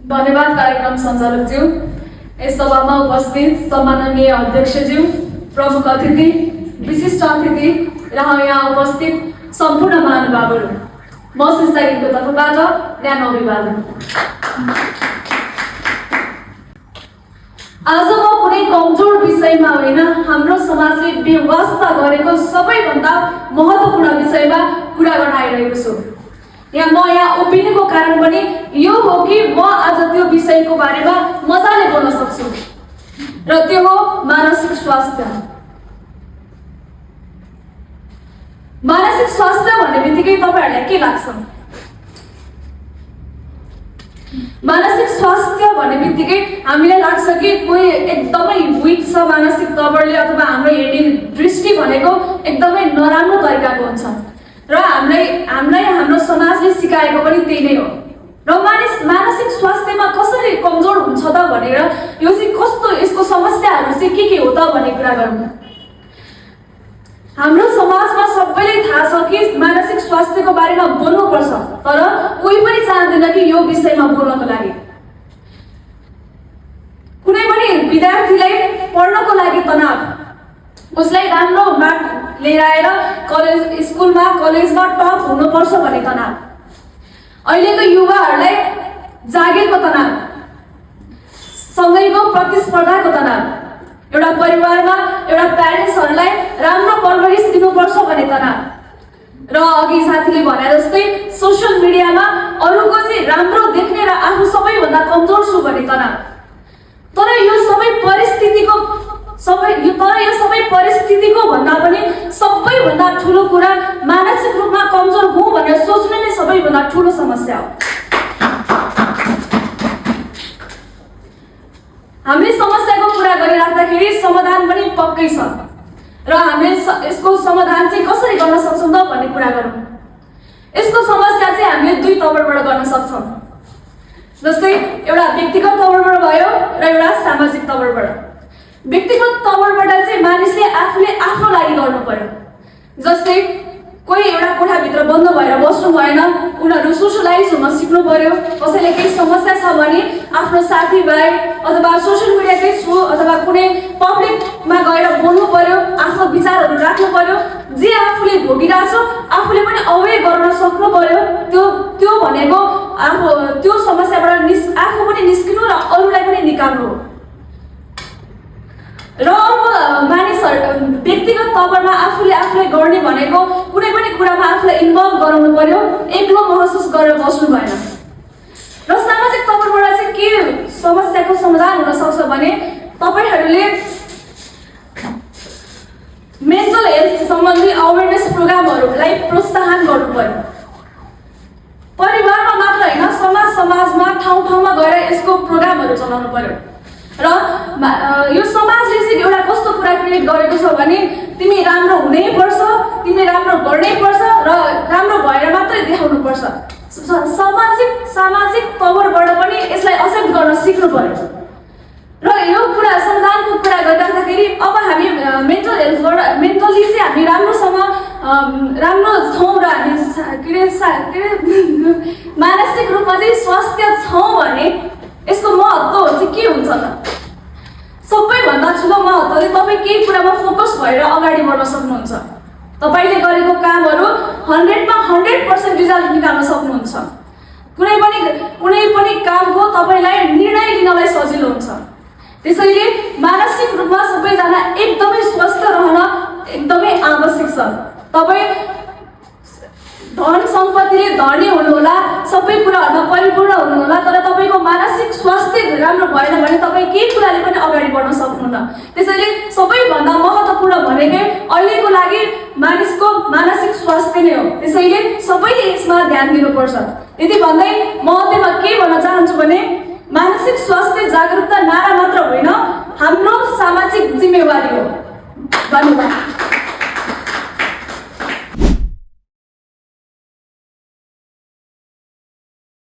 धन्यवाद कार्यक्रम सञ्चालकज्यू, यस सभामा उपस्थित सम्माननीय अध्यक्षज्यू, प्रमुख अतिथि, विशिष्ट अतिथि र यहाँ उपस्थित सम्पूर्ण महानुभावहरू, म संस्थाको तर्फबाट न्यानो अभिवादन। आज म कुनै कमजोर विषयमा होइन, हाम्रो समाजले बेवास्ता गरेको सबैभन्दा महत्त्वपूर्ण विषयमा कुरा गर्न आइरहेको छु। म यहाँ उभिनुको कारण पनि यो हो कि म आज त्यो विषयको बारेमा मजाले बोल्न सक्छु र त्यो हो मानसिक स्वास्थ्य। मानसिक स्वास्थ्य भन्ने बित्तिकै तपाईहरुलाई के लाग्छ? मानसिक स्वास्थ्य भन्ने बित्तिकै हामीलाई लाग्छ कि कोही एकदमै वीक छ मानसिक तवरले, अथवा हाम्रो हेर्ने दृष्टि भनेको एकदमै नराम्रो तरिकाको हुन्छ र हामीलाई हाम्रो समाजले सिकाएको पनि त्यही नै हो। र मानसिक स्वास्थ्यमा कसरी कमजोर हुन्छ त भनेर यो चाहिँ कस्तो, यसको समस्याहरू चाहिँ के हो त भन्ने कुरा गरौँ। हाम्रो समाजमा सबैलाई थाहा छ कि मानसिक स्वास्थ्यको बारेमा बोल्नुपर्छ, तर कोही पनि चाहँदैन कि यो विषयमा बोल्नको लागि। कुनै पनि विद्यार्थीलाई पढ्नको लागि तनाव, उसलाई राम्रो मार्क लिएर आएर स्कुलमा कलेजमा टप हुनुपर्छ भन्ने तनाव, अहिलेको युवाहरूलाई जागिरको तनाव, सँगैको प्रतिस्पर्धाको तनाव, एउटा परिवारमा एउटा प्यारेन्ट्सहरूलाई राम्रो परवरिश दिनुपर्छ भन्ने तनाव, र अघि साथीले भने जस्तै सोसियल मिडियामा अरूको चाहिँ राम्रो देख्ने र आफू सबैभन्दा कमजोर छु भन्ने तनाव। तर यो सबै परिस्थितिको भन्दा पनि सबैभन्दा ठुलो कुरा मानसिक रूपमा कमजोर हुँ भनेर सोच्नु नै सबैभन्दा ठुलो समस्या हो। हामीले समस्याको कुरा गरिराख्दाखेरि समाधान पनि पक्कै छ र हामीले यसको समाधान चाहिँ कसरी गर्न सक्छौँ त भन्ने कुरा गरौँ। यसको समस्या चाहिँ हामीले दुई तवरबाट गर्न सक्छौँ, जस्तै एउटा व्यक्तिगत तवरबाट भयो र एउटा सामाजिक तवरबाट। व्यक्तिगत तवरबाट चाहिँ मानिसले आफूले आफ्नो लागि गर्नु पर्यो। जस्तै कोही एउटा कोठाभित्र बन्द भएर बस्नु भएन, उनीहरू सोसलाइज हुन सिक्नु पर्यो। कसैले केही समस्या छ भने आफ्नो साथीभाइ अथवा सोसियल मिडियाकै थ्रु अथवा कुनै पब्लिकमा गएर बोल्नु पर्यो, आफ्नो विचारहरू राख्नु पर्यो। जे आफूले भोगिरहेछ आफूले पनि अवेर गर्न सक्नु पर्यो। त्यो भनेको आफू त्यो समस्याबाट आफू पनि निस्किनु र अरूलाई पनि निकाल्नु हो। र मानिसहरू व्यक्तिगत तवरमा आफूले गर्ने भनेको कुनै पनि कुरामा आफूलाई इन्भल्भ गराउनु पर्यो, एक्लो महसुस गरेर बस्नु भएन। र सामाजिक तवरबाट चाहिँ के समस्याको समाधान हुन सक्छ भने तपाईहरूले मेन्टल हेल्थ सम्बन्धी अवेरनेस प्रोग्रामहरूलाई प्रोत्साहन गर्नु पर्यो। परिवारमा मात्र होइन, समाजमा ठाउँमा गएर यसको प्रोग्रामहरू चलाउनु पर्यो। र यो समाजले चाहिँ एउटा कस्तो कुरा क्रिएट गरेको छ भने तिमी राम्रो हुनैपर्छ, तिमी राम्रो गर्नैपर्छ र राम्रो भएर मात्रै देखाउनु पर्छ। सामाजिक तवरबाट पनि यसलाई एक्सेप्ट गर्न सिक्नु पर्यो। र यो कुरा समाधानको कुरा गरिराख्दाखेरि अब हामी मेन्टली चाहिँ हामी राम्रोसँग राम्रो छौँ र हामी मानसिक रूपमा चाहिँ स्वास्थ्य छौँ भने यसको महत्त्व चाहिँ के हुन्छ त? सबैभन्दा ठुलो महत्त्व चाहिँ तपाईँ केही कुरामा फोकस भएर अगाडि बढ्न सक्नुहुन्छ। तपाईँले गरेको कामहरू 100मा 100% रिजल्ट निकाल्न सक्नुहुन्छ। कुनै पनि कामको तपाईँलाई निर्णय लिनलाई सजिलो हुन्छ। त्यसैले मानसिक रूपमा सबैजना एकदमै स्वस्थ रहन एकदमै आवश्यक छ। तपाईँ धन सम्पत्तिले धनी हुनुहोला, सबै कुराहरूमा परिपूर्ण हुनुहोला, तर तपाईँको मानसिक स्वास्थ्य राम्रो भएन भने तपाईँ केही कुराले पनि अगाडि बढ्न सक्नुहुन्न। त्यसैले सबैभन्दा महत्त्वपूर्ण भनेकै अहिलेको लागि मानिसको मानसिक स्वास्थ्य नै हो। त्यसैले सबैले यसमा ध्यान दिनुपर्छ। यति भन्दै म अन्त्यमा के भन्न चाहन्छु भने मानसिक स्वास्थ्य जागरुकता नारा